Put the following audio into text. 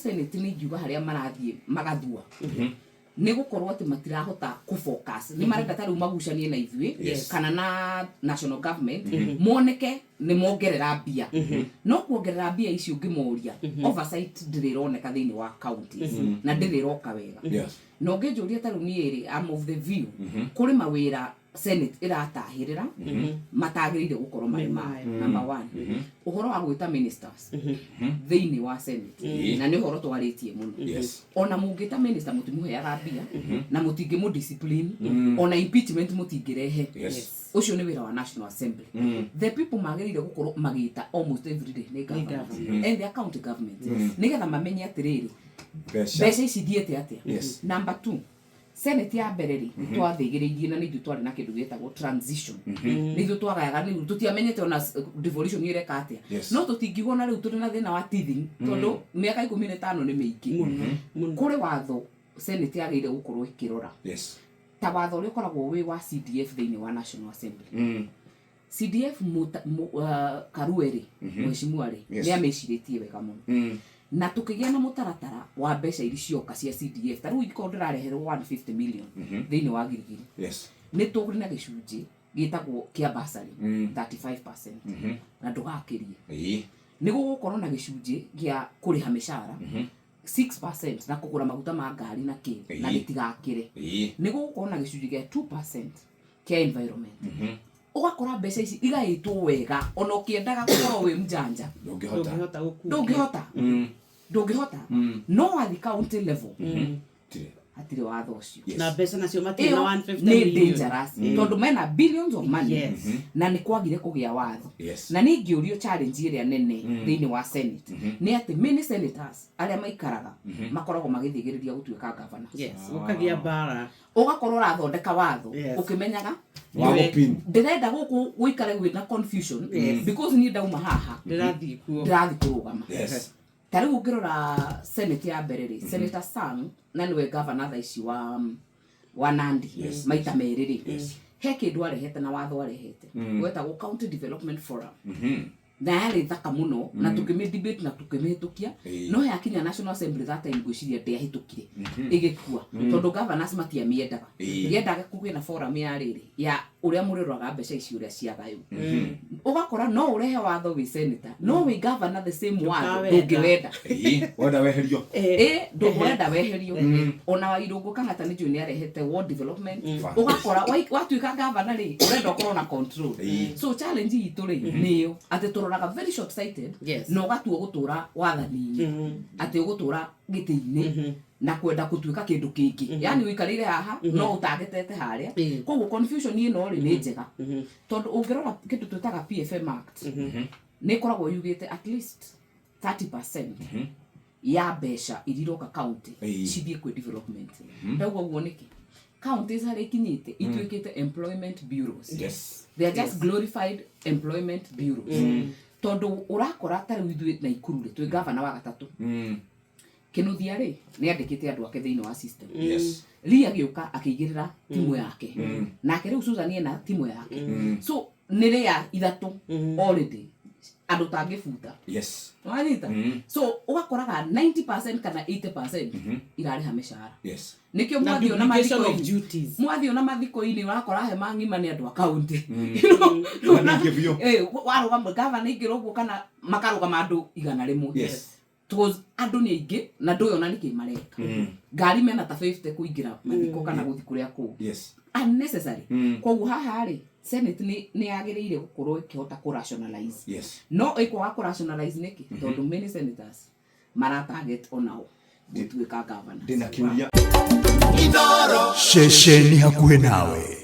Senate nĩ ingiuga harĩa marathiĩ magathua nĩ gũkorwo atĩ matirahota kũ focus. Nĩ marenda ta rĩu magucanie na ithuĩ kana na national government, moneke nĩ mongerera mbia, no kuongerera mbia icio ũngĩmoria, oversight ndĩrĩ ĩroneka thĩinĩ wa counties na ndĩrĩ ĩroka wega. Na ũngĩnjũria ta rĩu niĩ rĩ, I'm of the view kũrĩ mawĩra Senate ĩratahĩrĩra matagĩrĩire gũkorwo marĩ mao. Number one, ũhoro wa gwĩta ministers thĩinĩ wa Senate, na nĩ ũhoro twarĩtie mũno. Ona mũngĩta minister, mũtimũheaga mbia na mũtingĩmũ discipline, ona impeachment mũtingĩrehe. Ũcio nĩ wĩra wa National Assembly. The people magĩrĩire gũkorwo magĩta almost every day nĩ governors and their county government, nĩgetha mamenye atĩrĩrĩ, mbeca mbeca ici ithiĩte atĩa. Number two, Senate ya mbere rĩ, nĩ twathĩgĩrĩirie na nĩ ithuĩ twarĩ na kĩndũ gĩtagwo transition. Nĩ ithuĩ twagayaga, rĩu tũtiamenyete ona devolution ĩreka atĩa. No tũtingiuga ona rĩu tũrĩ na thĩna wa teething, tondũ mĩaka 15 nĩ mĩingĩ. Mũno. Kũrĩ watho Senate yagĩrĩire gũkorwo ĩkĩrora, ta watho ũrĩa ũkoragwo wĩ wa CDF thĩinĩ wa National Assembly. CDF Karue rĩ, mheshimiwa rĩ, nĩ amĩcirĩtie wega mũno na tũkĩgĩa na mũtaratara wa mbeca iria cioka cia CDF. Ta rĩu ingĩkorwo ndĩrareherwo 150 million thĩinĩ wa Girigiri, nĩ tũrĩ na gĩcunjĩ gĩtagwo kĩa bursary, 35%, na ndũgakĩrie. Nĩ gũgũkorwo na gĩcunjĩ gĩa kũrĩha mĩcara, 6%, na kũgũra maguta ma ngari na kĩ na gĩtigakĩre. Nĩ gũgũkorwo na gĩcunjĩ gĩa 2% kĩa environment. Ũgakora mbeca ici igaĩtwo wega, ona ũkĩendaga gũkorwo wĩ mjanja, ndũngĩhota. Ndũngĩhota gũkuua. Ndũngĩhota, ndũngĩhota. No wathi county level, Tirĩ. Hatirĩ watho ũcio. Na mbeca nacio matirĩ Ĩyo na 150 nĩ million. dangerous, tondũ mena billions of money na nĩ kwagire kũgĩa watho. Na nĩ ingĩũrio, challenge ĩrĩa nene thĩinĩ wa Senate nĩ atĩ many senators arĩa maikaraga makoragwo magĩthĩgĩrĩria gũtuĩka governors. Yes, gũkagĩa mbara. Ũgakorwo ũrathondeka watho ũkĩmenyaga wa gũpin. Ndĩrenda gũkũ gũikare gwĩna confusion because niĩ ndauma haha, ndĩrathiĩ kuo. Ndĩrathiĩ kũrũgama. Ta rĩu ũngĩrora Senate ya mbere rĩ, Senator Sang, na nĩwe governor thaa ici wa Nandi maita merĩ rĩ, he kĩndũ arehete na watho arehete wetagwo County Development Forum, na yarĩ thaka mũno na tũkĩmĩ debate na tũkĩmĩhĩtũkia. No yakinya National Assembly that time, ngwĩciria ndĩahĩtũkire, ĩgĩkua, tondũ governors matiamĩendaga. Yendaga kũgĩe na forum ya rĩrĩ ya ũrĩa mũrĩroraga mbeca ici ũrĩa ciagaywo. Ũgakora no ũrehe watho wĩ senator, no wĩ governor, the same watho Ndũkawenda. ndũngĩwenda. Wenda weherio. Ĩ ndũkwenda weherio. Ona wa Irũngũ Kang'ata nĩ njũĩ nĩ arehete ward development. Ũgakora watuĩka governor rĩ, ũrenda ũkorwo na control. So challenge itũ rĩ, nĩyo atĩ tũroraga very short sighted na ũgatua gũtũra wathani-inĩ, atĩ ũgũtũra gĩtĩ-inĩ na kwenda gũtuĩka kĩndũ kĩngĩ, yani ũikarĩire haha no ũtagetete harĩa. Koguo confusion ĩno rĩ, nĩ njega, tondũ ũngĩrora kĩndũ twĩtaga PFM Act, nĩ ĩkoragwo yugĩte at least 30% ya mbeca iria iroka county cithiĩ kwĩ development. Ndauga ũguo nĩkĩ? Counties harĩa ikinyĩte ituĩkĩte employment bureaus. They are just glorified employment bureaus, tondũ ũrakora ta rĩu ithuĩ Naikuru rĩ, twĩ gavana wa gatatũ. Kĩnuthia rĩ, nĩ andĩkĩte andũ ake thĩinĩ wa system. Lee agĩũka akĩigĩrĩra timu yake, nake rĩu Susan ena timu yake, so nĩ rĩa ithatũ already andũ tangĩbuta. Wanyita? So ũgakoraga 90% kana 80% irarĩha mĩcara. Nĩkĩo Na mwathiĩ ona duplication of mathiko-inĩ, duties. mwathiĩ ona mathiko-inĩ, ũrakora hema ng'ima nĩ andũ a kaunti. Na ningĩ biũ. Warũgama gavana ingĩra ũguo kana makarũgama andũ 100. Because andũ nĩ aingĩ na ndũĩ ona nĩkĩ mareka. Ngari mena ta 50 kũingĩra mathiko kana gũthiĩ kũrĩa kũngĩ, unnecessary. Koguo haha rĩ, Senate nĩ yagĩrĩire gũkorwo ĩkĩhota kũ rationalize. No ĩkwaga kũ rationalize nĩkĩ? Tondũ many senators mara target onao gũtuĩka governors. Ndĩna kĩũria. Ceceni hakuhĩ nawe.